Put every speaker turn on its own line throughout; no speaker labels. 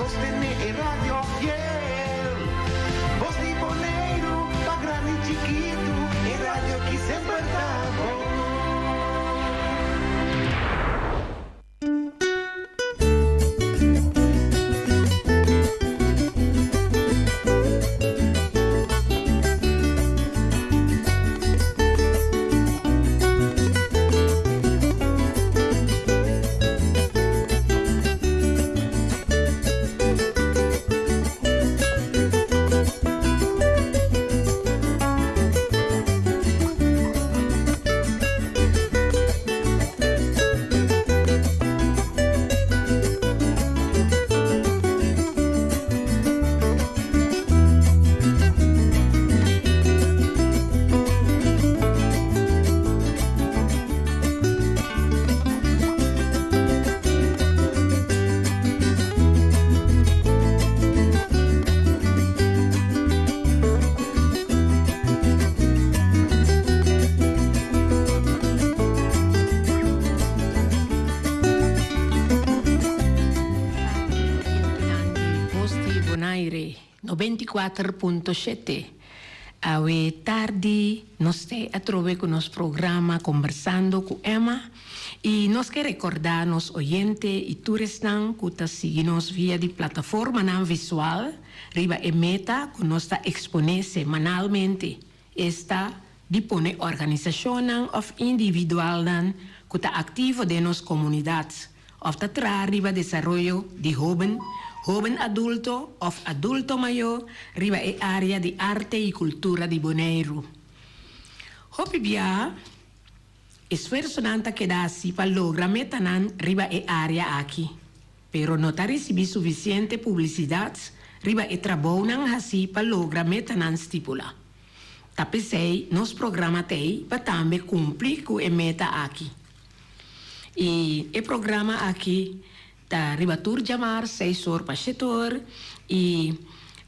Sostene e radio fiel. Bos di Boneiru, pa grandi i chikitu, e radio ki semper ta bon.
Voz di Bonaire, 94.7. Awe tardi nos te atrobe ku nos programa Kombersando ku Emma i nos ke rekordá nos oyente i tur esnan ku ta sigui nos via di plataformanan visual riba e meta ku nos ta eksponé semanalmente, esta di pone organisashonnan òf individualnan ku ta aktivo den nos komunidat òf ta traha riba desaroyo di hóben, hóben adulto òf adulto mayó riba e área di arte i kultura di Boneiru. Hopi biaha, esfuersonan ta keda hasi pa logra metanan riba e área aki, pero no ta risibí sufisiente publisidat riba e trabounan hasí pa logra metanan stipulá. Ta p'esei nos programa t'ei pa tambe kumpli ku e meta aki. I e programa aki ta riba tur djamar seis or pa shete or i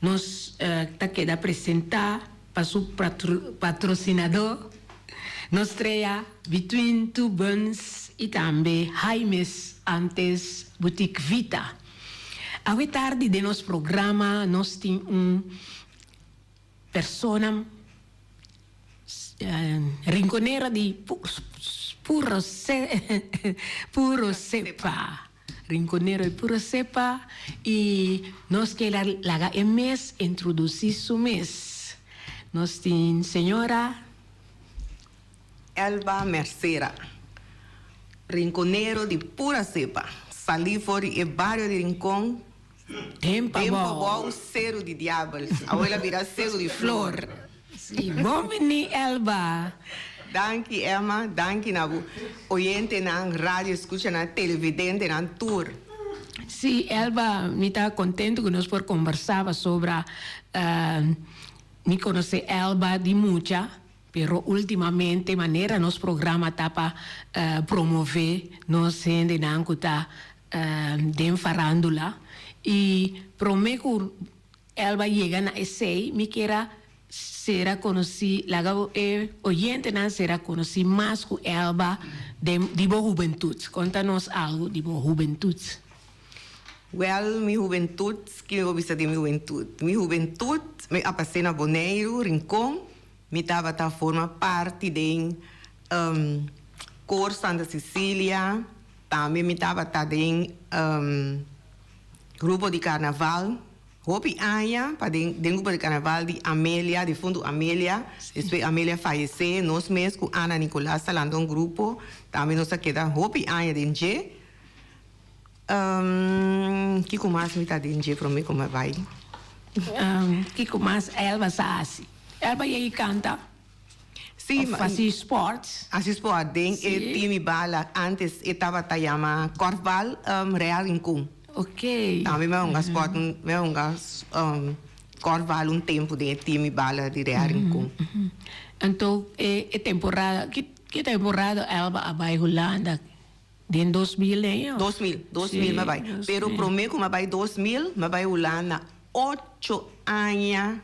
nos ta keda presenta pa su patrosinadó nos trea Between Two Buns i tambe Jaime's antes Boutique Vita. Awe tardi den nos programa nos tin un Persona rinconera di puro puro sepa rinconero di puro sepa y nos ke laga e mes introduci su mes nos tin señora.
Elba Mercera, rinconero di pura sepa, sali for di e bario di Rincon.
Den
pabou. Den pabou seru di diabel. Awor el a bira seru di flor.
Sí, bon bini Elba.
Danki Emma, danki na bo oyentenan, radio escuchanan, televidentenan tur.
Sí Elba, mi ta contento cu nos por conversa pasobra mi conoce Elba di mucha, pero ultimamente manera nos programa ta pa promove nos hendenan cu ta den farandula y prome cu Elba yega na esey mi kier a sera conoci laga e oyentenan sera conoci mas cu Elba den di bo hubentud. Conta nos algo di bo hubentud.
Wel mi hubentud, ki mi por bisa di mi hubentud? Mi hubentud mi a pase na Boneiru, Rincon, mi tabata forma parti den Koor Santa Cecilia, Tambe mi tabata den grupo di karnaval hopi aña pa den den grupo di karnaval di Amelia, difuntu Amelia. Despues Amelia fayesé, nos mes ku Ana Nicolas ta lanta un grupo, tambe nos a keda hopi aña den dje. Kiko mas mi ta den dje promé ku mi a bai?
Kiko mas Elba sa hasi? Elba yei kanta?
Sí,
Of hasi sport.
Hasi sport den e team i bala. Antes e tabata yama korfbal Real Rincon.
Ok.
Tambe mi a hunga sport, mi a hunga korfbal un tempu den e team i bala di Real Rincon.
Anto e temporada, ki temporada Elba a bai Hulanda? Den 2000 ei?
2000, 2000 mi a bai. Pero prome ku mi a bai 2000, mi a bai Hulanda ocho aña.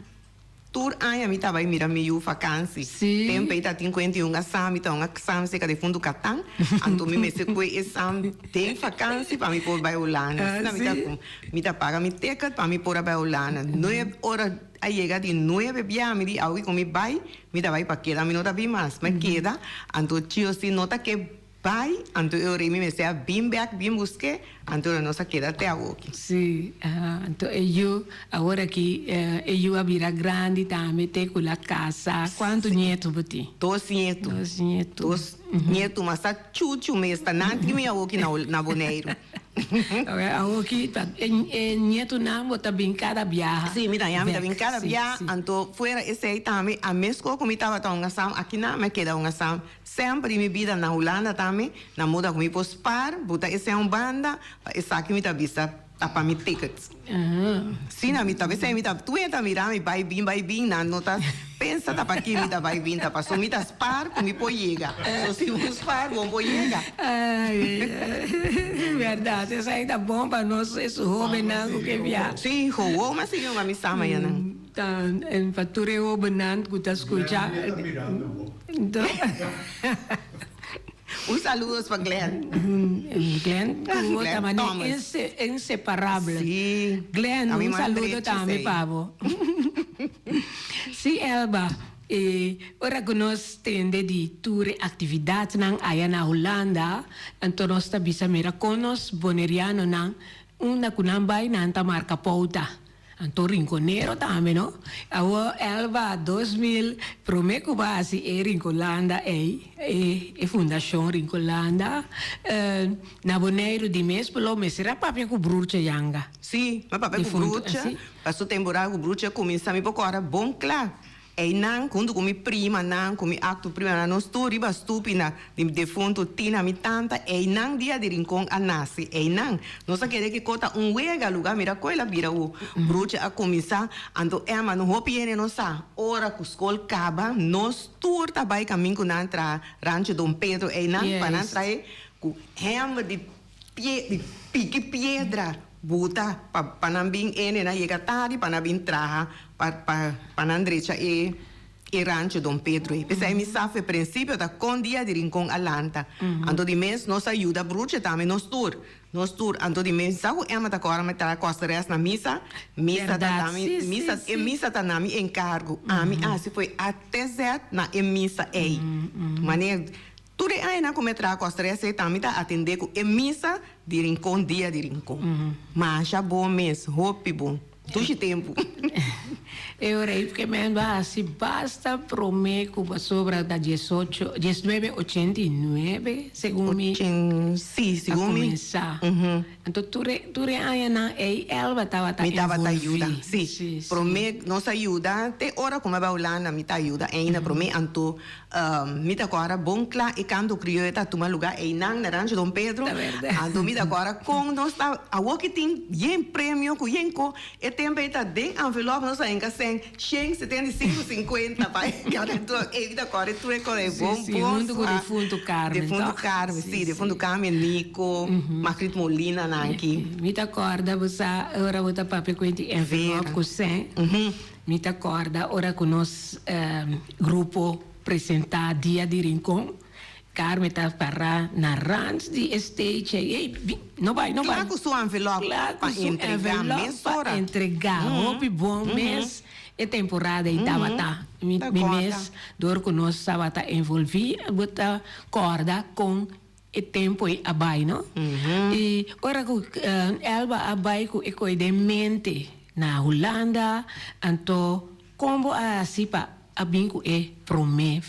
Tur aña mi ta bai mira mi yu fakansi.
Sí.
Tempu ei ta tin kuenta i un a mi ta un a seka defuntu Katan. Anto mi mester kue e sam den fakansi pa mi por bai Hulanda.
Ah,
Asina mi ta
sí.
ku mi ta paga mi ticket pa mi por a bai Hulanda. Nuebe ora a yega di nuebe bia mi di awe ku mi bai, mi ta bai pa keda mi no ta bin mas. Mi a keda, anto Chio si no ta ke Bai, anto e ora mi mester a bin bek bin busk'é, anto ora nos a keda te awoki.
Sí, aha, anto e yu, awor aki e yu a bira grandi tambe te ku la kasa. Kuantu nietu bo tin?
Dos nietu.
Dos nietu.
Dos nietu, mas ta chuchu mes, ta nan tin mi awoki na na Boneiru.
Awoki ta e nietunan bo ta bin kada biaha.
Sí, mi ta ya, mi ta bin
bek,
kada
sí,
biaha,
sí.
anto fuera esei tambe a meskos ku mi tabata un asam akinan, mi a keda un asam. Semper di mi bida na Hulanda tambe, na moda ku mi por spaar, buta esei un banda, pa esaki mi ta bisa ta pa mi tickets. Si na mi ta bisa mi ta tur hende ta mira mi bai bin bai bin, nan no ta pensa ta pa ki mi ta bai bin ta paso mi ta spaar ku mi por yega. So si bo spaar bo por yega.
Ay, bèrdat, esei ta bon pa nos esun hóbennan ku ke biaha.
Si, gewoon a sigui un amistad mañana.
Ta pa tur e hobennan ku ta skucha.
Un saludos pa Glenn.
Glenn ku bo ta manera inseparable.
Sí.
Glenn, un saludo tambe pa bo. Sí, Elba, e ora ku nos tende di tur e aktividatnan aya na Hulanda, anto nos ta bisa mira kon nos bonerianonan unda ku nan bai nan ta marka pouta. Anto Rinconero tambe no. Awor Elba 2000 prome cu bo a haci e Rincolanda ey, e e fundacion Rincolanda, na Boneiru di mes por lo mester a papia cu Broertje Janga.
Sí, mi a papia cu Broertje, paso temporada cu Broertje a cuminsa mi por cora bon cla. Einan, huntu ku mi primanan, ku mi aktu primanan, nos tur riba stupi na di defuntu Tina, mi tanta, einan dia di Rincon a nase, einan. Nos a kere kiko ta un wega luga, mira ku el a bira wu. Brucha a kuminsá, anto Emma, no hopi hende no sa, ora ku skol kaba, nos tur ta bai kamin ku nan traha Rancho Don Pedro einan, pa nan trae ku hèmber di Pie di piki piedra buta pa pa nan bin ene nan yega tardi pa nan bin traha pa pa pa nan drecha e e rancho Don Pedro ei. P'esei mi sa fe principio ta con dia di Rincon a lanta. Anto di mes nos a yuda bruche tambe nos tur nos tur anto di mes sa cu Emma ta cora mi traha costeres na misa misa ta
Berdad
na mi
si si
misa e
si.
misa ta na mi encargo ami a haci fo'i A te Z na e misa ei. Manera. Tur e añanan ku mi a traha ku Australia tambe ta atendé ku e misa di Rincon dia di Rincon. Masha bon mes, hopi bon. Dushi tempu.
E ora ei ke men ba hasi basta promé ku pasobra ta diesocho, diesnuebe ochenta i nuebe segun mi
Ochen, si,
a
segun mi.
kuminsá. Anto tur e tur e añanan ei Elba tabata
Mi tabata
envolví.
yuda, si.
Sí, sí.
Promé nos a yuda te ora ku mi a bai Hulanda mi ta yuda ainda promé anto Mi ta kòrda bon kla e kanto krioyo ta tuma lugá einan na Rancho Don Pedro.
Ta bèrdè.
Anto mi ta kòrda kon nos ta awor ki tin yen premio ku yen ko e tempu ei ta den envelop nos a hinka sèn shen 75 sinkuenta pa kada tur ei mi ta kòrda tur e kos ei
Sí,
bon
sí,
bon
huntu ku
sua
Difuntu Carmen,
Difuntu
tòg?
Carmen
Sí,
sí Difuntu
sí.
Carmen Nico Margriet Molina nan aki.
Mi ta kòrda bo sa ora bo ta papia ku e envelop
Vera.
ku sèn. Mi ta kòrda ora ku nos grupo presentá Dia di Rincon, Carmen ta pará na rant di e stage ei, Ey, bin, no bai, no bai.
Kla ku su envelòp
Kla
pa
ku su
entregá
envelòp pa
mesora.
entregá. Hopi bon mes e temporada ei tabata. Mi
Ta
mi
kòrda.
mes, dor ku nos tabata envolví, bo ta kòrda kon E tempu ei a bai, no? I ora ku Elba a bai ku e koi den mente na Hulanda, anto kon bo a hasi pa a bin ku e promé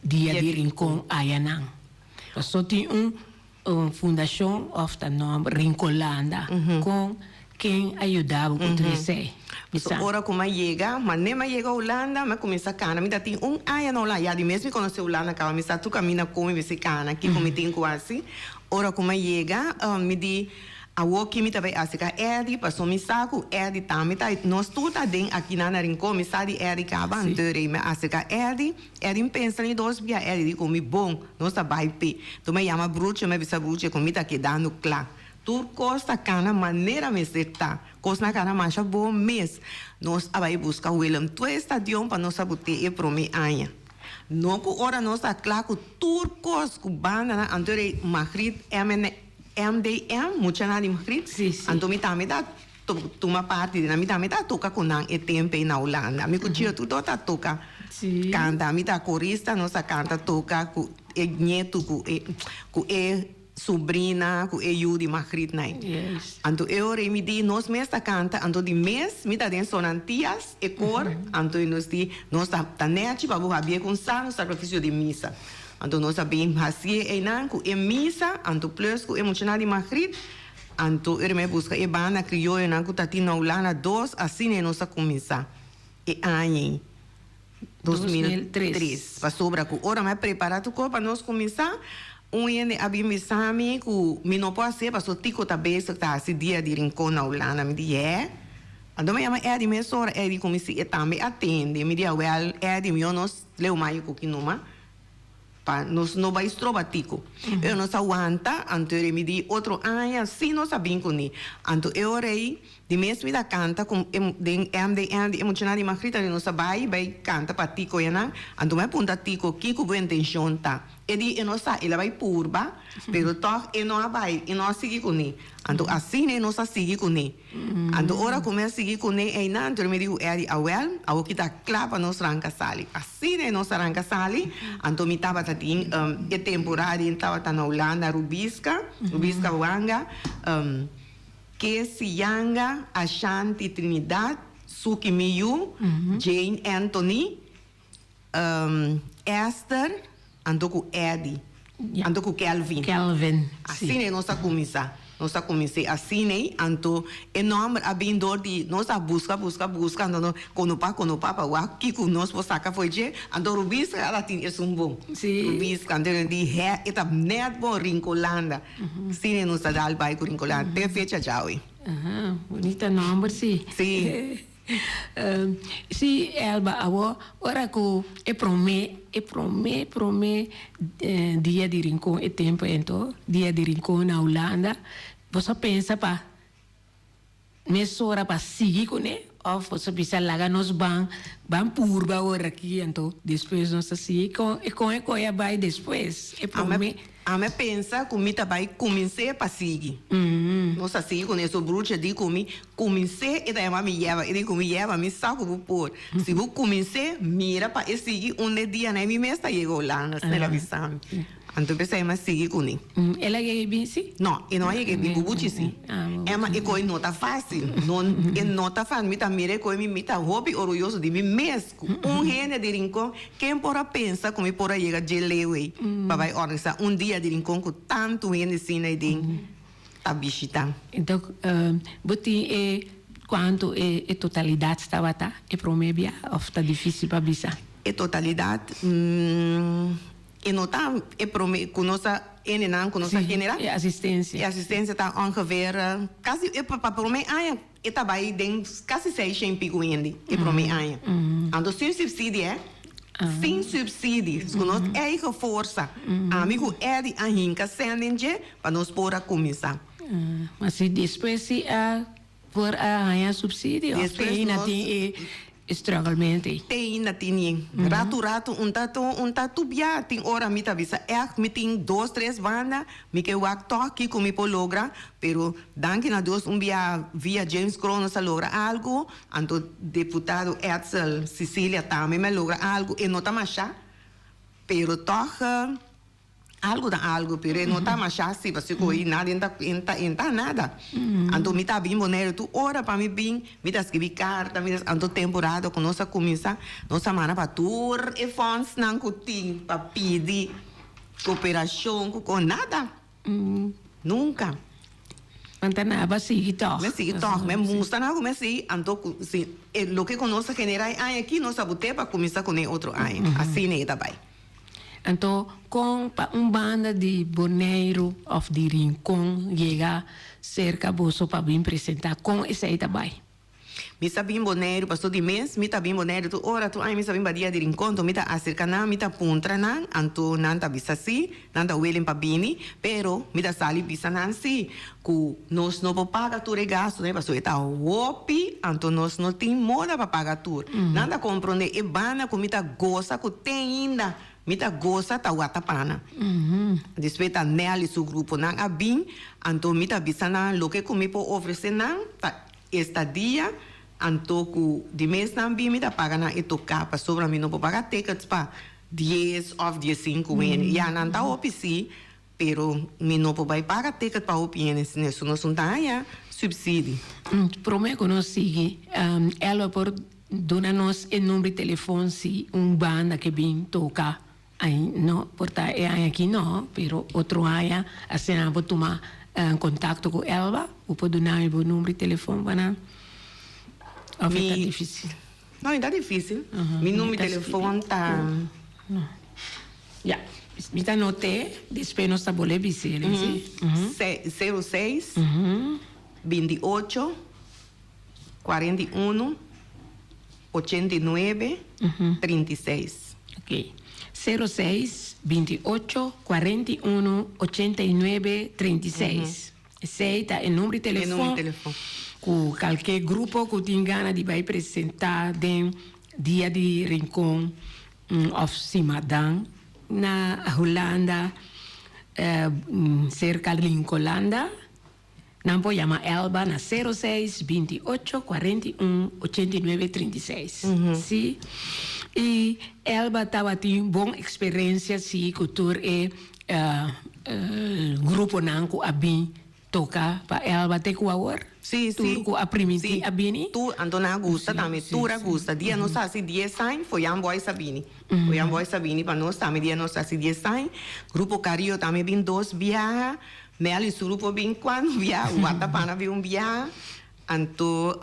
dia di Rincon ayanan? Paso tin un fundashon òf ta nòmber Rincolanda, kon ken a yuda bo ku tur esei?
So ora ku mi a yega, manera mi a yega Hulanda, mi a kuminsá kana. Mi ta tin un aña na Hulanda. Ya di mes mi konosé Hulanda kaba. Mi sa tur kaminda kon mi mester kana, kiko mi tin ku hasi. Ora ku mi a yega, mi di, Awor ki mi ta bai hasi ka Eddie, paso mi sa ku Eddie tambe ta, nos tur ta den akinan na Rincon. Mi sa di Eddie kaba, anto rei mi a hasi ka Eddie. Eddie mi pensa ni dos bia, Eddie di ku mi bon, nos ta bai p'e. Anto mi a yama Bruche, mi a bisa Bruche ku mi ta kedando kla. Tur kos ta kana manera mester ta. Kosnan kana masha bon mes. Nos a bai buska Willem II Stadion pa nos a bot'é e promé aña. No ku ora nos ta kla ku tur kos ku bandanan anto e Magritte MDM, muchanan di Magritte, anto mi tambe ta tuma parti den nan, mi tambe ta toka ku nan e tempu ei na Hulanda. Mi ku Chio tur ta toka kanta, mi ta korista, nos ta kanta toka ku e ñetu ku e ku e subrina ku e yu di Magritte nai. Anto e ora ei mi di nos mes ta kanta, anto di mes mi ta den Sonantias e kor, anto nos di nos ta ta nechi pa bo habia ku un sano sakrifisio di misa. Anto nos a bin hasié einan ku e misa, anto plus ku e muchanan di Magritte, anto e mi buska e banda krioyonan ku ta tin na Hulanda dos, asina ei nos a kuminsá e aña ei. 2003. Pasobra ku ora mi a prepará tur kos pa nos kuminsá, un hende a bin bisa mi ku mi no por hasié pasobra Tico ta bezig ta hasi dia di Rincon na Hulanda. Mi di, Hè? Anto mi yama Eddie mesora, Eddie ku mi si e tambe a tende. Mi di, Awèl, Eddie, mihó nos leu mayo ku kinuma. Pa nos no bai stroba Tico. Pero nos a wanta, anto e mi di otro aña si nos a bin cuni. Anto e ora ei, di mes mi ta canta cu e den MDN di e muchanan di Margrita di nos a bai bai canta pa Tico yanan. Anto mi a punta Tico kico bo intencion ta. E di e no sa, el a bai purba, pero toch e no a bai, e no a sigui cuni. Anto asina e nos a sigui cuni. Anto ora ku mi a sigui kuné einan, anto mi di ku Eddie, Awel, awor ki ta kla pa nos ranka sali. Asina e nos a ranka sali, anto mi tabata tin e temporada ei tabata na Hulanda, Rubiska, Rubiska Wanga, Kesi Yanga, Ashanti Trinidad, Suki Miyu, Jane Anthony, Esther, anto ku Eddie, anto ku Kelvin.
Kelvin, si.
Asina ei nos a kuminsá. Nos a kumins'é asina ei, anto e nòmber a bin dor di nos a buska, buska, buska, anto nos konopa, konopa pa wak kiko nos por saka for dje. Anto Rubisca a tin esun bon.
Si.
Rubisca, anto nos di hè, e ta nèt bon Rincolanda. Asina ei nos ta dal bai ku Rincolanda te fecha djawe.
Aha, bunita nòmber si.
Si.
Sí, Elba, awor ora ku e promé, e promé, promé dia di Rincon, e tempu ento, dia di Rincon na Hulanda, boso a pensa pa mesora pa sigui kuné òf boso a bisa laga nos ban, ban purba awor aki, anto despues nos ta sigui? Kon e kon e koi a bai despues, e promé?
Ami a pensa ku mi ta bai kumins'é pa sigui. Nos a sigui ku neso brucha di ku mi kumins'é, e ta yama mi Yeva, e di ku mi, Yeva, mi sa ku bo por. Si bo kumins'é, mira pa e sigui un de dianan e mi mes ta yega Hulanda, asina el a bisa mi. Anto p'esei mi a sigui kuné.
El a yega e bin si?
No, e no a yega e bin, bubuchi si. Emma, e koi no ta fásil. No, e no ta fásil. Mi ta mira e koi, mi ta hopi orguyoso di mi mes. Ku un hende di Rincon, ken por a pensa ku mi por a yega dje leu ei pa bai organisá un dia di Rincon ku tantu hende asina ei den ta bishitá?
Enton, bo tin e kuantu e totalidat tabata e promé bia òf ta difísil pa bisa?
E totalidat, e no ta e promé ku nos a hendenan ku nos a generá.
E asistensia.
E asistensia ta ongeveer kasi pa promé aña. E ta bai den kasi seishen piku hende e prome aña. Anto sin subsidie hè. Sin subsidie. Ku nos eigen forsa. Ami ku Eddy a hinka sèn den dje pa nos por a kuminsá.
Ma si despues si a por a haña subsidio òf te ainda tin e strugglement ei?
Te ainda tin e. Ratu ratu un ta un ta tubia. Tin ora mi ta bisa ègt mi tin dos tres banda mi ke wak tòg kiko mi por logra. Pero danki na Dios un bia via James Kroon nos a logra algu, anto deputado Edsel Cecilia tambe mi a logra algu, e no ta masha, pero tòg algu ta algu, pero e no ta masha si pasobra ku nada e ta e ta nada. Anto mi ta bin Boneiru tur ora pa mi bin, mi ta skibi karta, mi ta anto temporada ku nos a kuminsá nos a manda pa tur e fondsnan ku tin pa pidi koperashon ku kon nada. Nunca.
Nan ta naba sigui tog.
Me sigui tog. Me musta nan cu me sigui, anto cu si e loke cu nos a genera e aña aki, nos a bute pa cuminsa cune otro aña. Asina e ta bay.
Anto con pa un banda di Boneiru of di Rincon yega cerca boso pa bin presenta, con esey ta bay?
Mi sa bin Boneiru paso di mes mi ta bin Boneiru tur ora tur aña mi sa bin Badia di Rincon anto mi ta acerca nan mi ta puntra nan anto nan ta bisa si nan ta willing pa bini pero mi ta sali bisa nan si cu nos no por paga tur e gastonan paso e ta hopi anto nos no tin moda pa paga tur nan ta compronde e banda cu mi ta goza cu te ainda mi ta goza ta watapana despues ta Nelly su grupo nan a bin anto mi ta bisa nan loke cu mi por ofrece nan ta Esta dia anto ku di mes nan bin mi ta paga nan e toká pasobra mi no por paga tickets pa dies òf diesinku hende. Ya nan ta hopi sí, pero mi no por bai paga ticket pa hopi hende si nesu nos no ta haña subsidi.
Promé ku nos sigui, Elba por duna nos e number di telefon si un banda ke bin toka? Ay no, por ta e aña aki no, pero otro aña asina bo tuma contacto cu Elba, bo por duna mi bo number di telefon pa nan? Of e ta dificil?
No, e ta dificil. Mi number di telefon ta.
Ya, mi ta note, despues nos ta bolbe bis'e, si?
Cero seis, 28, 41, 89, 36.
Ok. Sero seis, 28, 41, 89, 36. Esei ta e number di
E number
telefon
di telefon.
ku kalke grupo ku tin gana di bai presentá den Dia di Rincon òf Simadan na Hulanda, serka Rincolanda. Nan por yama Elba na sero seis, 28, 41, 89, 36. Sí. I Elba tabatin bon eksperensia sí ku tur e gruponan ku a bin toka pa Elba te ku awor.
Sí, sí.
Tur ku a primintí a bini.
Tur, anto nan a gusta tambe. Tur a gusta. Dia nos a hasi dies aña, Foyan Boys a bini. Foyan Boys a bini pa nos tambe dia nos a hasi dies aña. Grupo Carillo tambe bin dos biaha. Mel y su grupo bin cuan un bia, Watapana bin un bia, anto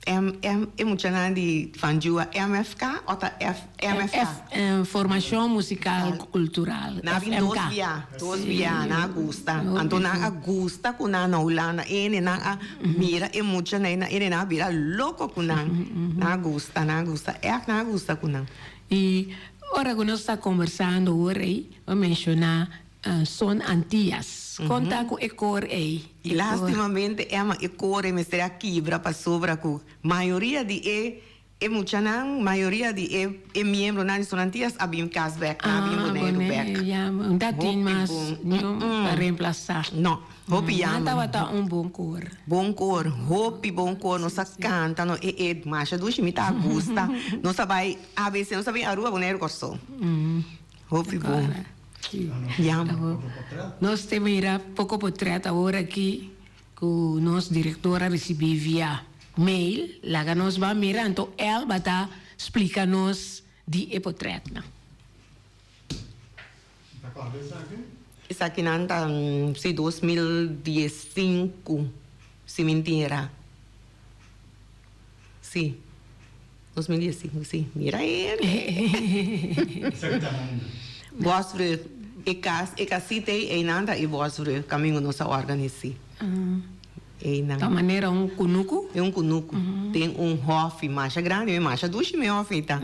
M M e muchanan di Van Jua MFK o ta F MFK?
F Formacion Musical Cultural,
Nan a bin dos
FMK.
bia, dos bia, nan a gusta. Anto nan a gusta cu nan na Hulanda ene nan a mira e muchanan na ene nan a bira loco cu nan. Nan a gusta, nan a gusta, echt nan a gusta cu nan.
Y ora cu nos ta conversando awor ey, Bo a menshoná Son Antias. Kon ta ku e kor ei?
I lastimamente Emma e kor ei mester a kibra pasobra ku mayoria di e e muchanan, mayoria di e e miembronan di Son Antias a bin kas bèk, nan a bin Boneiru bèk.
Ah, ya, no ta tin mas niun pa remplasá.
No, hopi
Nan
jammer.
tabata un bon kor.
Bon kor, hopi bon kor, nos a kanta, no e e masha dushi mi ta gusta. Nos a bai ABC, nos a bin Aruba, Boneiru, Kòrsou. Hopi bon. Yam.
Nos te mira poko potret awor aki ku nos direktor a risibí via mail. Laga nos ban mira anto el bata splika nos di e potretnan.
Esakinan ta si 2015 si mintira. Si. 2015, si. Mira e. Bosbrug. E kas, e kasita ei, einan ta e Bosbrug, kamingo nos a organisí. Einan.
Ta manera un kunuku?
E un kunuku. Tin un hòfi masha grandi, mi masha dushi mi hòfi ta.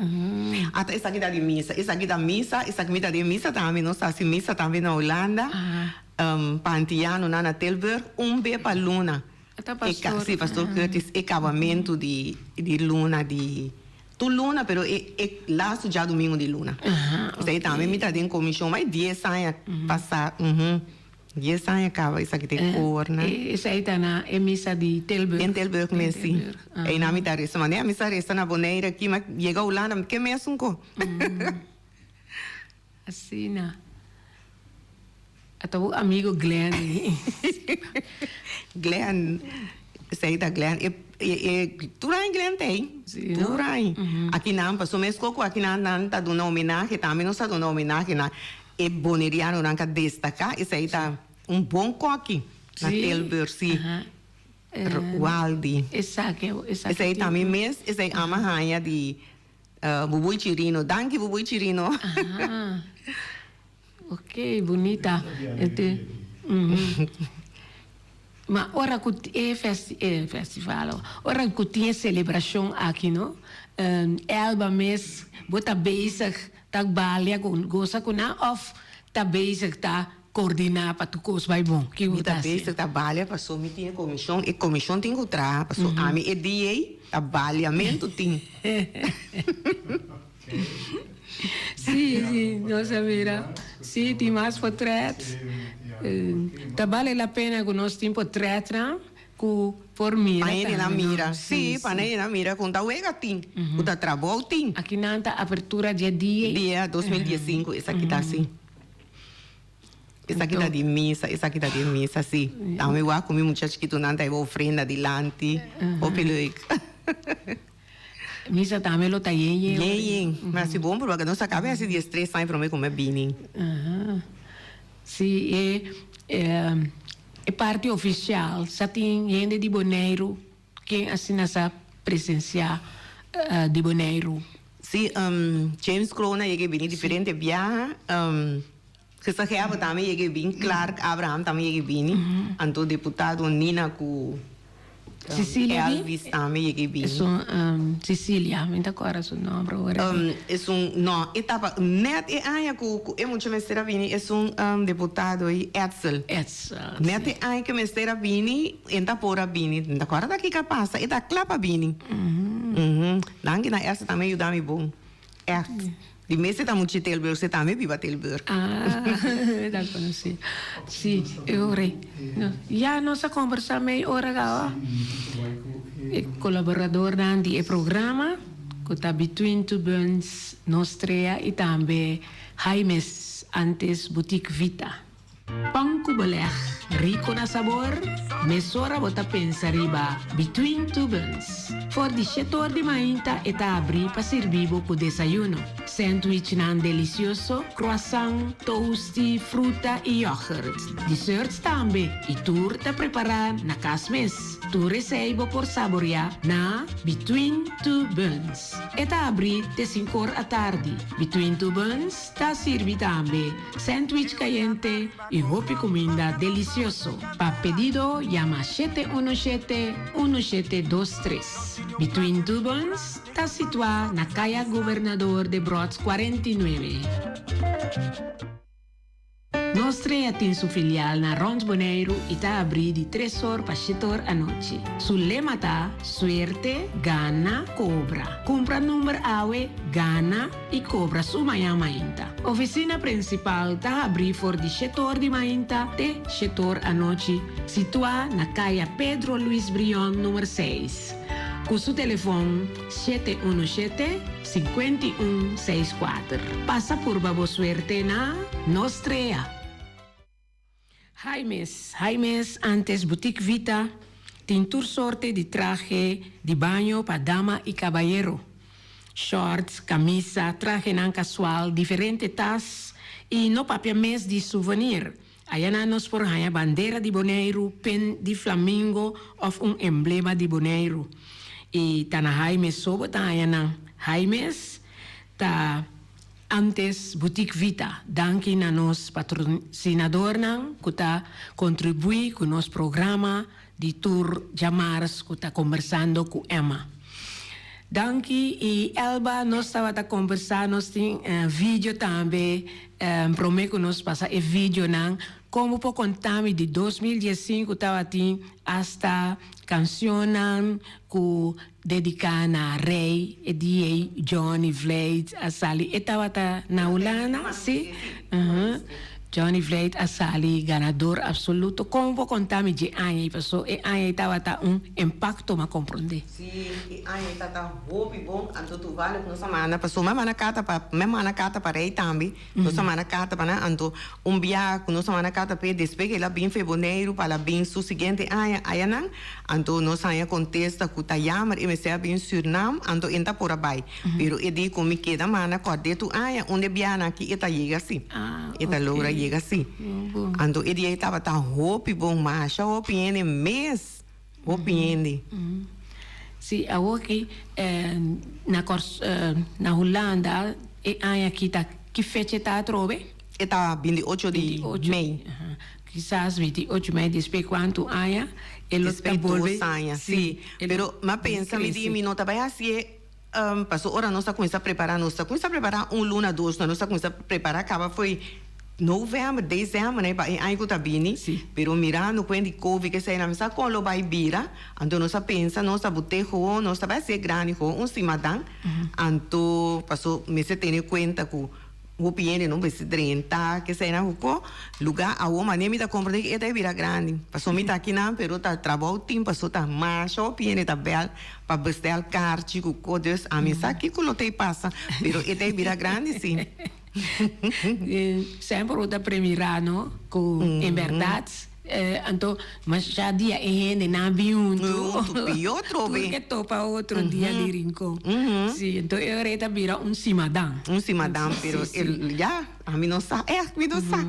Ata esaki ta di misa, esaki ta misa, esaki mi ta den misa tambe, nos ta hasi misa tambe na Hulanda, pa antianonan na Tilburg, un be pa luna.
Ta pastor.
Si, pastor Curtis, e kabamentu di di luna di tur luna, pero e e lastu djadumingu di luna. Esei tambe mi ta den komishon mai dies aña pasá, dies aña kaba esaki den kornan.
Esei ta na e misa di Tilburg.
Den Tilburg mes, si. Einan mi ta resa, manera mi sa resa na Bonaire aki, mi a yega Hulanda, mi ke mesun ko.
Asina. Ata bo amigo Glenn.
Glenn, esei ta Glenn. E, e, e, tur aña Glenn ta ei.
Sí, no?
Tur aña. Aki nan, paso meskos ku aki nan, nan ta duna homenahe, tambe nos ta duna homenahe na e bonerianonan ku a destaká. Esei ta un bon koki na Tilburg, sí.
Aha.
Waldi.
Esaki, esaki.
Esei tambe mes, esei ama haña di Bubui Chirino. Danki Bubui Chirino.
Aha. Ok, bunita. Ma ora ku e festi e festival ora ku tin e selebrashon aki no Elba mes bo ta bezig ta balia ku gosa ku nan òf ta bezig ta koordiná pa tur kos bai bon? Ki bo
Mi
ta
ta
hasi?
bezig ta balia paso mi tin e komishon, e komishon tin ku traha paso ami e dia ei ta baliamentu tin.
Sí, sí, nos a mira. Sí, tin mas potret. Ta bale la pena ku nos tin potretnan ku por mira
Pa hende nan
tambe, no?
mira. Sí, pa hende nan mira ku ta wega tin, ku ta trabou tin.
Aki nan ta apertura dje dia.
Dia 2015 esaki ta así. Esaki ta di misa, esaki ta di misa, sí. Tambe wak ku mi mucha chikitunan ta hiba ofrenda dilanti. Hopi leuk.
Misa tambe lo ta yen yen.
Yen yen. Ma si bon proba nos a caba hasi diestres aña prome cu mi a bini.
Aha. Si e e parti oficial sa tin hende di Boneiru ken asina sa presencia di Boneiru.
Si James Kroon a yega e bini diferente biaha. Gezaghebber tambe yega e bin, Clark Abraham tambe yega e bini, anto deputado Nina ku
Cecilia bin?
Elvis tambe yega e bini.
Esun Cecilia, mi ta kòrda su nòmber ora aki.
Esun, no, e taba nèt e aña ku ku e mucha mester a bini esun deputado ei, Edsel.
Edsel, si.
Nèt e aña ku e mester a bini, e ta por a bini. Mi ta kòrda ta kiko a pasa, e ta kla pa bini. Danki na Edsel tambe a yuda mi bon. Ègt. Di mes e ta muchi Tilburg, se tambe biba Tilburg.
Ah, ta conoci. Si, e ora ei. Ya nos a combersa mei ora caba. E colaboradornan di e programa cu ta Between Two Buns, Nostrea y tambe Jaimes, antes Boutique Vita. Pan ku beleg, rico na sabor, mesora bo ta pensa riba Between Two Buns. For di shete or di mainta e ta abri pa sirbi bo ku desayuno, sandwichnan delicioso, croissant, toasty, fruta y yoghurt. Desserts tambe y tur ta prepara na cas mes. Tur esey bo por saborea na Between Two Buns. E ta abri te sinkor atardi. Between Two Buns. Ta sirbi tambe sandwich kayente i hopi kuminda delisioso. Pa pedido yama 717 1723. Between Two Buns ta situá na Kaya Gobernador Debrot 49. Nos Strea tin su filial na rond Boneiru i ta abrí di tres or pa shete or anochi. Su lema ta, Suerte, gana, kobra. Kumpra number awe, gana i kobra su mañan mainta. Ofisina prinsipal ta habrí for di shetor di mainta te shetor anochi, situá na Kaya Pedro Luis Brion number seis, ku su telefon 717 51 64. Pasa purba bo suerte na Nos Trea! Jaimes, Jaimes antes Boutique Vita tin tur sorte di trahe di baño pa dama y cabayero. Shorts, camisa, trahenan casual, diferente tas y no papia mes di souvenir. Ayanan nos por haña bandera di Boneiru, pen di flamingo of un emblema di Boneiru. Y ta na Jaimes so bo ta haña nan. Jaimes ta. Antes Boutique Vita, danki na nos patrocinadornan cu ta contribui cu nos programa di tur djamars cu ta Conversando cu Emma. Danki y Elba nos tabata conversa nos tin video tambe prome cu nos pasa e videonan con bo por conta mi di 2015 tabatin hasta cancionnan cu Dedica na Rey e dia ei Johnny Vlijt a sali e tabata na Hulanda si Johnny Vlijt a sali ganador absoluto con bo conta mi dje aña ei paso e aña ei tabata un impacto m'a comprende.
Si e aña ei tabata hopi bon anto toevallig nos a manda paso mi a manda carta pa mi a manda carta pa Rey tambe nos a manda carta pa nan anto un biaha cu nos a manda carta p'e despues cu el a bin fe Boneiru pa el a bin su siguiente aña ayanan Anto nos haña kontesta ku ta yammer e mester a bin Surnam, anto e n'ta por a bai. Pero e di ku mi keda manda kòrd'é tur aña unda e biaha aki e ta yega si. E ta logra yega si. Anto e dia ei tabata hopi bon, masha hopi hende mes, hopi hende.
Si, awoki na Kòrs na Hulanda e aña aki ta ki fecha e ta atrobe?
E ta 28 di mei.
Kisas 28 mei despues kuantu aña e lo ta bolbe.
Despues dos aña, si. Pero m'a pensa mi di mi no ta bai hasié paso ora nos ta kuminsá prepará nos ta kuminsá prepará un luna dos luna nos ta kuminsá prepará kaba fo'i novèmber desèmber nai pa e aña ku ta bini pero mirando kuen di covid esei nan mi sa kon lo bai bira anto nos a pensa nos ta bot'é gewoon nos ta bai hasié grandi gewoon un simadan anto paso mester tene kuenta ku Hopi hende no mester drenta keseinan ku ko luga awo mane mi ta komprende ku e ta e bira grandi paso mi ta akinan pero ta trabou tin paso ta masha hopi hende ta bel pa bestel karchi ku ko dus ami sa kiko lo ta e pasa pero e ta e bira grandi si.
Semper bo ta premira no ku en bèrdat Anto masha dia e hendenan bin huntu.
Huntu pi otro
be. Tur ke topa otro dia di Rincon. Si, anto e ora e ta bira un simadan.
Un simadan, pero ya, ami no sa, ègt mi no sa.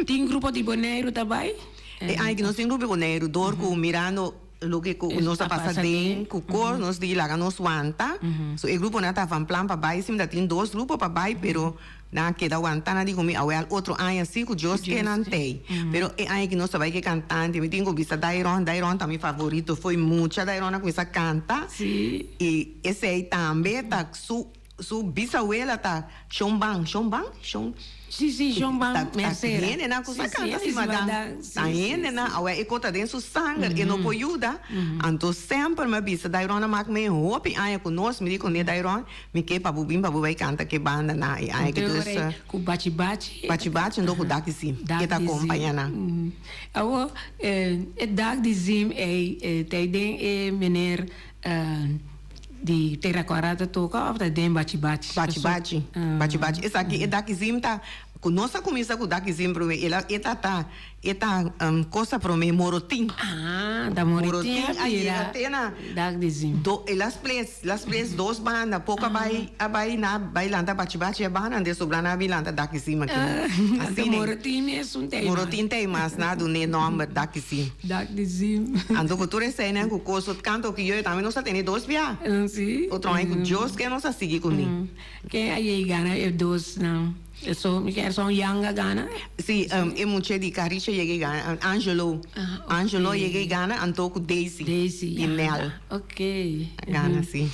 Tin grupo di Boneiru ta bai?
E aña ki nos tin grupo di Boneiru, dor ku mirando loke ku nos a pasa den ku kos, nos di laga nos wanta. So e gruponan ta van plan pa bai, si mi ta tin dos grupo pa bai, pero. Nan a keda wantá, nan di ku mi, Awel, otro aña sí ku Dios ke nan tei. Pero e aña ki nos ta bai ku e kantante, mi tin ku bisa Dairon, Dairon ta mi favorito, fo'i mucha Dairon a kuminsá kanta. I esei tambe ta su su bisawela ta Shon Ban, Shon Ban? Shon.
Sí, sí, Shon Ban Mercera.
Ta hendenan ku sa kanta si madan. Ta hendenan, awel e kos ta den su sanger, e no por yuda. Anto semper mi a bisa Dairon a mak mi hopi aña ku nos, mi di kuné Dairon, Mi ke pa bo bin pa bo bai kanta ke banda na e aña ke dus.
Ku bachi bachi.
Bachi bachi ando ku dak di zim. Ke ta kompaña nan.
Awo e dak di zim ei ta den e meneer di Tera Kora ta toka of ta den bachi bachi?
Bachi bachi. Bachi bachi. Esaki e dak di zim ta ku nos a kuminsa ku dak di zim prome el a e ta ta E ta cosa prome morotin.
Ah, ta morotin a bira dak di zim.
Do, e las ples, las ples dos banda, poko a bai, a bai na bai lanta bachi bachi e banda, ande sobra na a bin lanta dak di zim aki.
Ah, anto morotin esun ta ei mas.
Morotin ta ei mas, na a dun'é nomber dak di zim.
Dak di zim.
Anto ku tur eseinan ku kos ot kanto ku yoyo tambe nos a tene dos bia.
Si.
Otro aña ku Dios ke nos a sigui kuné.
Ken a yega na e dosnan? Eso mi kier son yanga gana.
Si, e mucha di Caricha yega y gana, Angelo.
Ah, ok.
Angelo yega y gana anto cu Daisy.
Daisy,
Di Nel.
Ok.
Gana, si.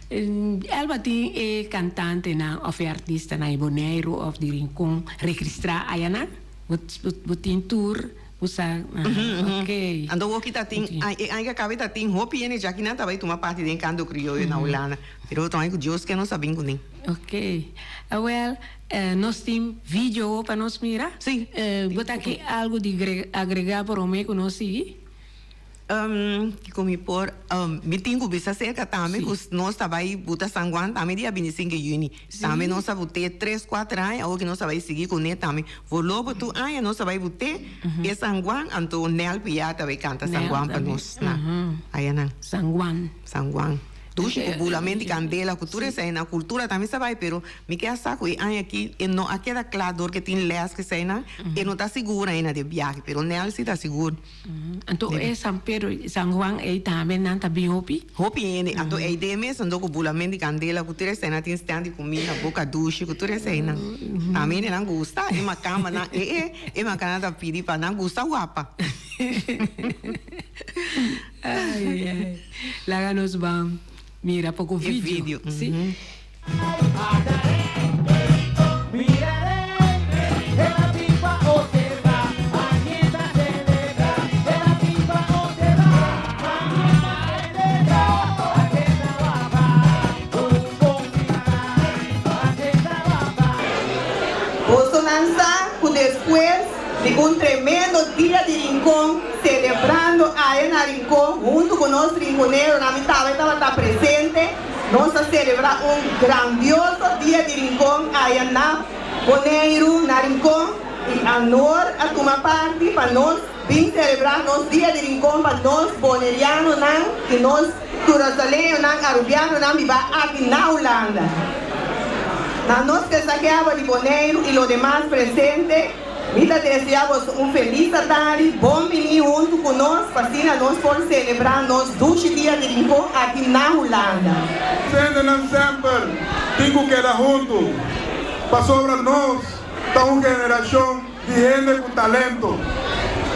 Elba tin e cantantenan of e artistanan di Boneiru of di Rincon registra ayanan? Bo tin tur? Bo sa, ok.
Anto woki ta tin, e aña cu a caba ta tin hopi hende djaki nan ta bay tuma parti den canto crioyo na Hulanda. Pero otro aña cu Dios ke nos a bin cune.
Ok. Awel, nos tin video pa nos mira?
Sí.
Bo ta ke algo di agrega prome cu nos sigui?
Kiko mi por, mi tin ku bisa serka tambe ku nos ta bai buta San Juan tambe dia bintisinke yüni. Tambe nos a but'é tres kuater aña, awor ki nos ta bai sigui kuné tambe. Voorlopig tur aña nos ta bai but'é e San Juan, anto Nel Piar ta bai kanta San Juan pa nos na ayanan.
San Juan.
San Juan. Dushi ku bulamen di kandela ku tur eseinan, kultura tambe sa bai pero mi ke a sa ku e aña aki e no a keda kla dor ke tin lès ku eseinan, e no ta sigur ainda di e biahe pero Nel si ta sigur.
Anto e San Pedro i San Juan ei tambe nan ta bin hopi?
Hopi hende. Anto ei den mes anto ku bulamen di kandela ku tur eseinan tin stand di kuminda, boka dushi ku tur eseinan. Tambe hende nan gusta e makamba nan e e e makana ta pidi pa nan gusta wapa.
Ai ai ai. Laga nos ban mira poko
E
video.
video.
Si.
Bosonan sa ku despues di un tremendo dia di Rincon selebrando aya na Rincon huntu ku nos rinconeronan mi tambe tabata presente. Nos a selebrá un grandioso Dia di Rincon aya na Boneiru, na Rincon, i Anor a tuma parti pa nos bin selebrá nos Dia di Rincon pa nos bonerianonan i nos kurasoleñonan, arubianonan bibá aki na Hulanda. Na nos kesakeaba di Boneiru i lo demas presente, Mi ta desea boso un felis atardi, bon bini huntu ku nos pa asina nos por selebrá nos dushi dia di Rincon aki na Hulanda.
Sendenan semper tin ku keda huntu, pasobra nos ta un generashon. Di hende ku talento.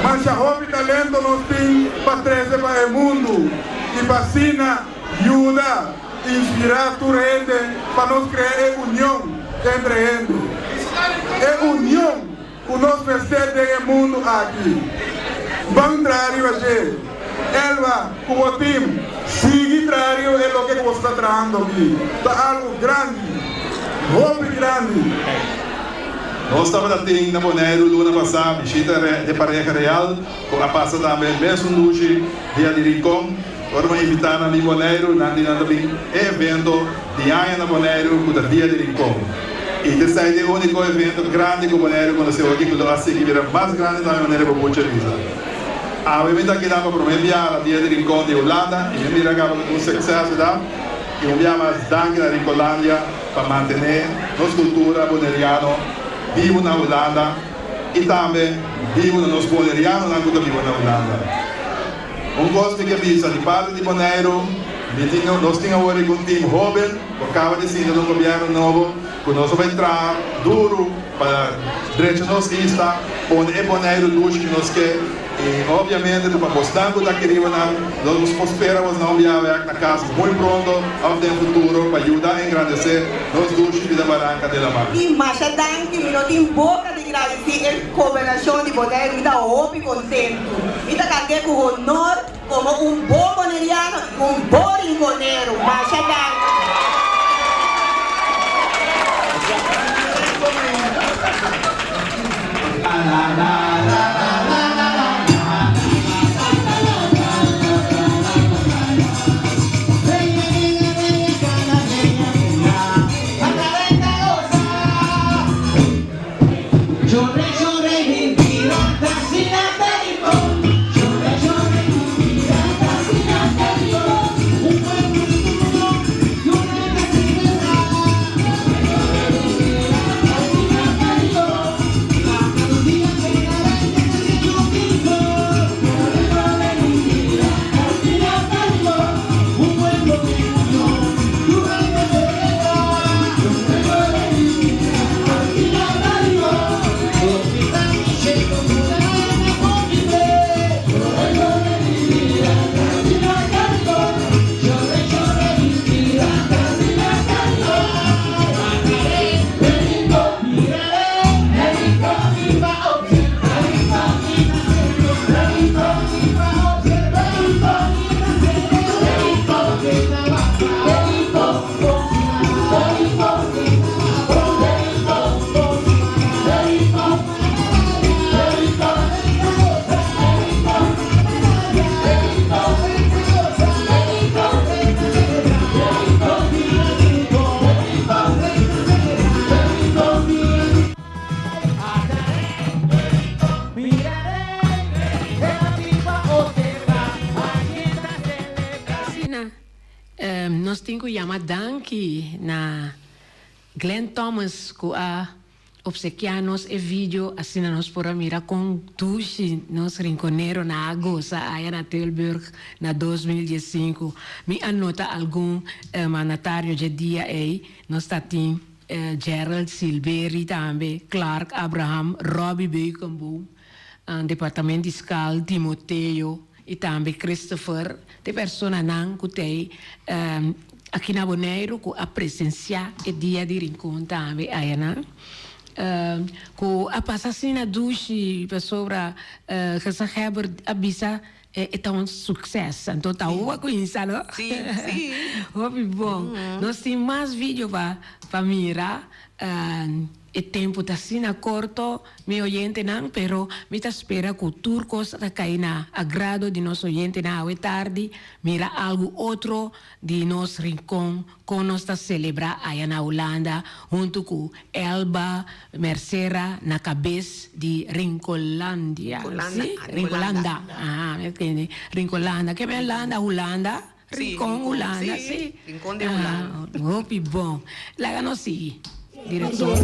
Masha hopi talento nos tin pa trese pa e mundu i pa asina yuda inspirá tur hende pa nos krea e union entre hende. E union ku nos mester den e mundu aki. Ban traha riba dje. Elba ku bo tim sigui traha riba e loke ku boso ta trahando aki. Ta algu grandi. Hopi grandi.
Nos tabata tin na Boneiru luna pasá bishita di pareha real ku a pasa tambe mesun dushi dia di Rincon. Ora bo invitá nan di Boneiru, nan di nan ta bin e evento di aña na Boneiru ku ta Dia di Rincon. I ta esei ta e úniko evento grandi ku Boneiru konosé hopi ku lo a sigui bira mas grandi tambe manera bo mucha bisa. Awe mi ta aki nan pa promé biaha na Dia di Rincon di Hulanda i mi mira kaba ku ta un sukseso ta i un biaha mas danki na Rinconlandia pa mantené nos kultura boneriano bibu na Hulanda i tambe bibu na nos bonerianonan ku ta biba na Hulanda. Un kos mi ke bisa di parti di Boneiru, mi tin nos tin awor riba un tim hóben ku a kaba di sinta den un gobièrnu nobo ku nos a bai traha duru pa drecha nos isla, pone e Boneiru dushi ku nos ke i obviamente ta pa bosnan ku ta aki riba nan nos por spera bosnan un biaha bèk na kas muy pronto òf den futuro pa yuda engrandesé nos dushi bida baranka di laman.
I masha danki, mi no tin boka di gradisí e gobernashon di Boneiru, mi ta hopi kontentu. Mi ta kant'é ku honor komo un bon boneriano i un bon rinkonero. Masha danki.
Asina nos tin ku yama danki na Glenn Thomas ku a obsekiá nos e video asina nos por a mira kon dushi nos rinkoneronan a gosa aya na Tilburg na 2015. Mi a nota algun mandatario dje dia ei. Nos ta tin Gerald Silbery tambe, Clark Abraham, Robbie Beukenboom, Departamento di Skal, Timoteo i tambe Christopher, te personanan ku t'ei aki na Boneiru ku a presensiá e dia di Rincon tambe ayanan, ku a pasa asina dushi pasobra Gezaghebber a bisa e ta un sukses. Anto ta hopi a kuminsá no?
Sí, sí.
Hopi bon. Nos tin mas video pa mira. E tempu ta asina korto, mi oyentenan, pero mi ta spera ku tur kos ta kai na agrado di nos oyentenan awe tardi, mira algu otro di nos rincon kon nos ta selebrá aya na Hulanda huntu ku Elba Mercera na kabes di Rincolandia, si? Rincolanda, aha, mi a tende, Rincolanda, ke men landa Hulanda? Rincon Hulanda, si.
Rincon de Hulanda.
Hopi bon. Laga nos sigui, director.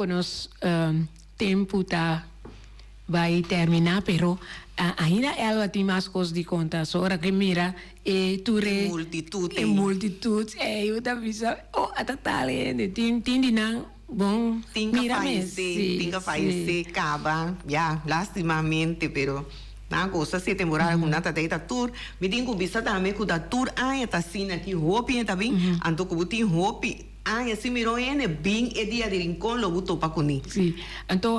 ku nos tempu ta bai terminá, pero ainda Elba tin mas kos di konta. So ora ku e mira e tur e
multitut
e multitut ei, bo ta bisa, oh, ata tal hende. Tin tin di nan bon
Tin ka
mira mes.
fayesé,
Sí,
tin ka
sí.
fayesé kaba, ya, lastimamente, pero nan gosa si e temporada ku nan ta ta tur. Mi tin ku bisa tambe ku ta tur aña ta asina aki, hopi hende ta bin, anto ku bo tin hopi Aña si mira un hende bin e dia di Rincon lo bo topa kuné.
Sí. Anto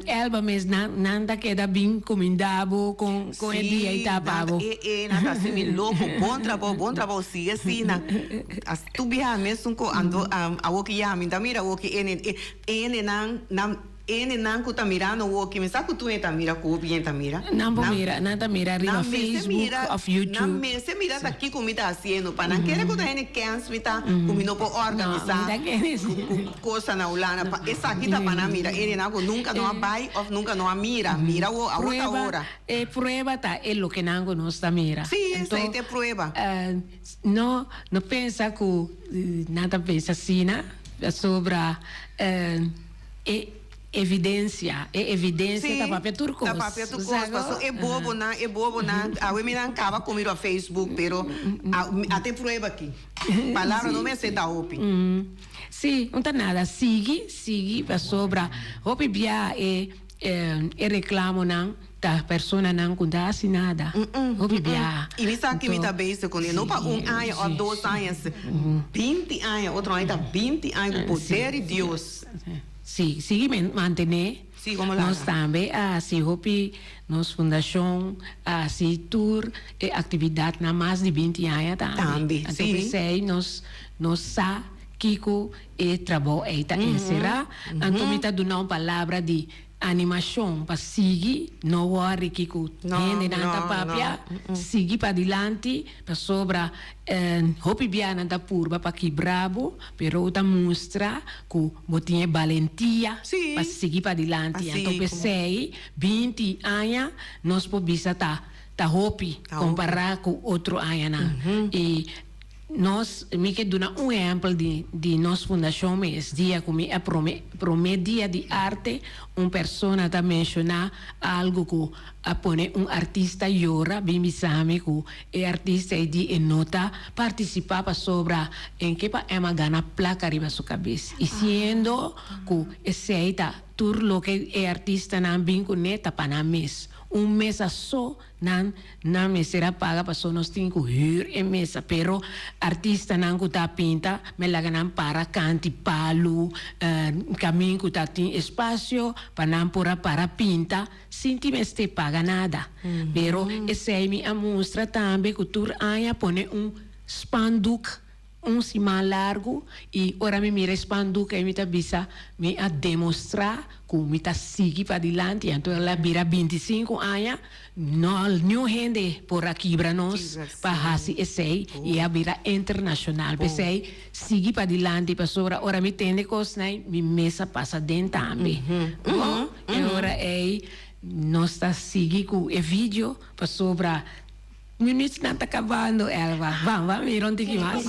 Elba mes nan nan ta keda bin kuminda bo kon kon e dia i
Sí,
ta pa
nan
bo.
e e nan ta hasi mi loko. Bon trabou, bon trabou, sigui asina. As tur biaha mesun ko anto awoki ya mi ta mira awoki ene e hendenan nan Hendenan ku ta mirando woki, mi sa ku tur hende ta mira, ku hopi hende ta mira.
Nan por mira, nan ta mira riba
Nan mester
Facebook
mira,
of YouTube.
nan mester mira ta kiko mi ta hasiendo, pa nan kere ku ta hende kens mi ta, ku mi no por organisá
No, mi ta kere si.
ku kosa na Hulanda. Pa esaki ta pa nan mira, hendenan ku nunka no a bai òf nunka no a mira, mira awo, awo ta
Prueba,
ora.
e prueba ta e loke nan ku nos ta mira.
Sí,
Anto,
esei ta e prueba.
no, no pensa ku nan ta pensa asina, pasobra E evidencia, e evidencia ta papia tur cos.
Ta papia tur cos, paso e bobonan, e bobonan, awe mi nan caba cu mi riba Facebook, pero a te prueba aki. Palabra no mester ta hopi.
Si, un ta nada, sigui, sigui, pasobra hopi bia e e reclamonan ta personanan cu ta haci nada, hopi bia.
Y mi sa ki mi ta bezig cu ne, no pa un aña of dos aña, 20 aña, otro aña ta 20 aña cu poder di Dios.
Sí, sigui mantené.
Sí, como laga.
Nos tambe a hasi hopi, nos fundashon a hasi tur e aktividatnan mas di 20 aña tambe.
Tambe,
Anto
sí.
p'esei nos nos sa kiko e trabou ei ta enserá. Anto mi ta duna un palabra di Animashon pa sigui, no worry kiko hendenan ta papia, sigui padilanti pasobra hopi bianan ta purba pa kibra bo, pero bo ta mustra ku bo tin e balentia pa sigui padilanti. Anto p'esei 20 aña nos por bisa ta ta hopi kompará ku otro añanan. I Nos, mi ke duna un ehèmpel di di nos fundashon mes. Dia ku mi a prome prome dia di arte, un persona ta menshoná algu ku a pone un artista yora, bin bisa mi ku e artista ei di e no ta partisipá pasobra en ke pa Emma gana plaka riba su kabes. I siendo ku esei ta tur loke e artistanan bin kuné ta pa nan mes. Un mesa so Nan nan mester a paga paso nos tin cu huur e mesa pero artistanan cu ta pinta me laga nan para canti palu camin cu ta tin espacio pa nan por a para pinta sin tin mester paga nada pero esey mi a mustra tambe cu tur aña pone un spandoek. Un siman largu y ora mi mira e spandoek ey mi ta bisa mi a demostra cu mi ta sigui padilanti anto el a bira 25 aña no niun hende por a kibra nos pa haci esey y a bira internacional p'esey sigui padilanti pasobra ora mi tende cosnan mi mes a pasa den tambe bo e ora ey nos ta sigui cu e video pasobra. Minuutnan ta kabando, Elva. Ban, ban mira un tiki mas.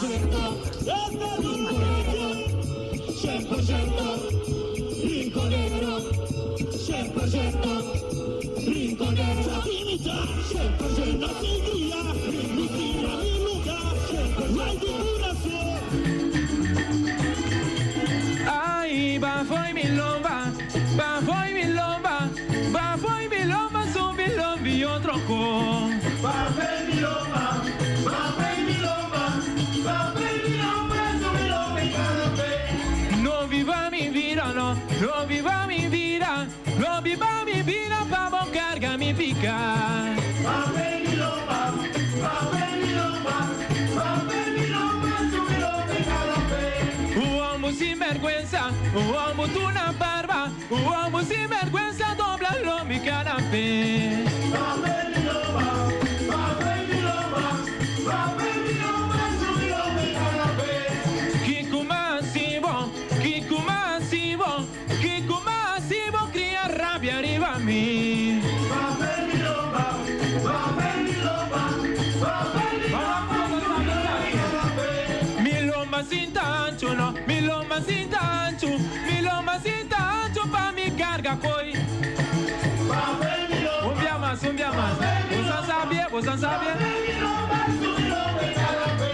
karga koi. Un bia mas, un bia mas. Bosan sabie, bosan sabie.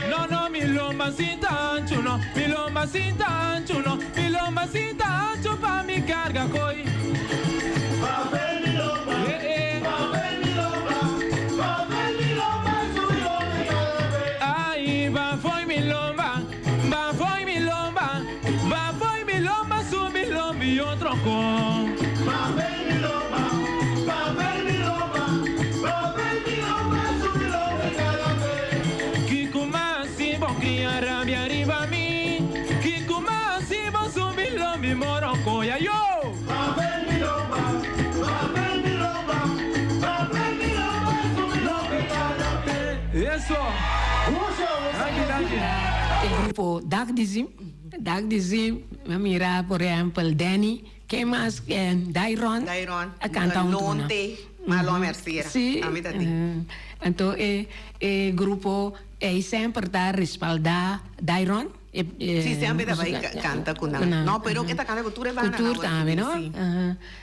No, no, mi lomba sinta anchu, no. Mi lomba sinta anchu, no. Mi lomba sinta anchu pa mi karga koi. Eh, eh. Ai, ba foi mi lomba, ba foi mi lomba, ba foi mi lomba, subi lombi otro con. Kiko mas si bo cria rabia riba mi, Kiko mas si bo subi lombi moroko ya yo. Eso. Danki, danki.
E grupo Dak di Zim, Dak di Zim, mi a mira por ehempel Danny, ken mas Dairon
Dairon,
a kanta hunto ku nan.
Lonte, Marlon Mercera,
Sí,
ami ta tin.
anto e e grupo ei semper ta respaldá Dairon.
Sí, semper ta bai kanta ku nan. No, pero e ta kanta ku tur e banda
Ku tur tambe, no?
Sí.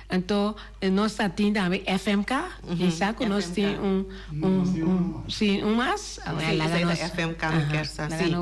Anto nos ta tin tambe FMK, mi sa ku nos tin un, un, un, sí, un mas?
Sí, esei ta FMK mi kier sa, sí.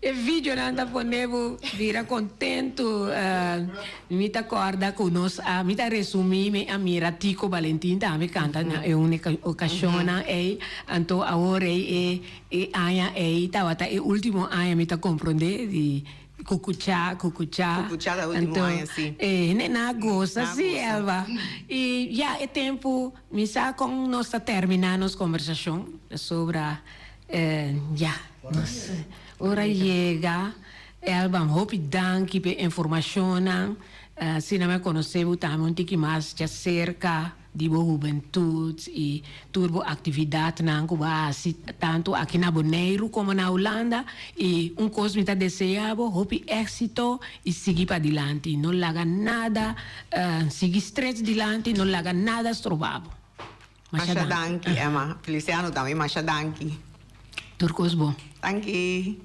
E videonan ta pone bo bira kontentu. Mi ta kòrda ku nos a, mi ta resumí mi a mira Tico Balentin tambe kanta na e un okashonnan ei. Anto awor ei e e aña ei tabata e último aña mi ta komprondé di Kukuchá, Kukuchá.
Kukuchá ta último aña, sí.
Anto e hendenan a gosa sí, Elba. I ya e tempu mi sa kon nos ta terminá nos kombersashon pasobra Ya, nos ora yega. Elba, hopi danki p'e informashonnan. Asina mi a konosé bo tambe un tiki mas djaserka di bo hubentut i tur bo aktividatnan ku bo a hasi tantu aki na Boneiru komo na Hulanda. I un kos mi ta deseá bo, hopi éksito i sigui padilanti. No laga nada, sigui strech dilanti, no laga nada stroba bo.
Masha danki Emma. Feliciano tambe masha danki.
Tur kos bon.
Danki.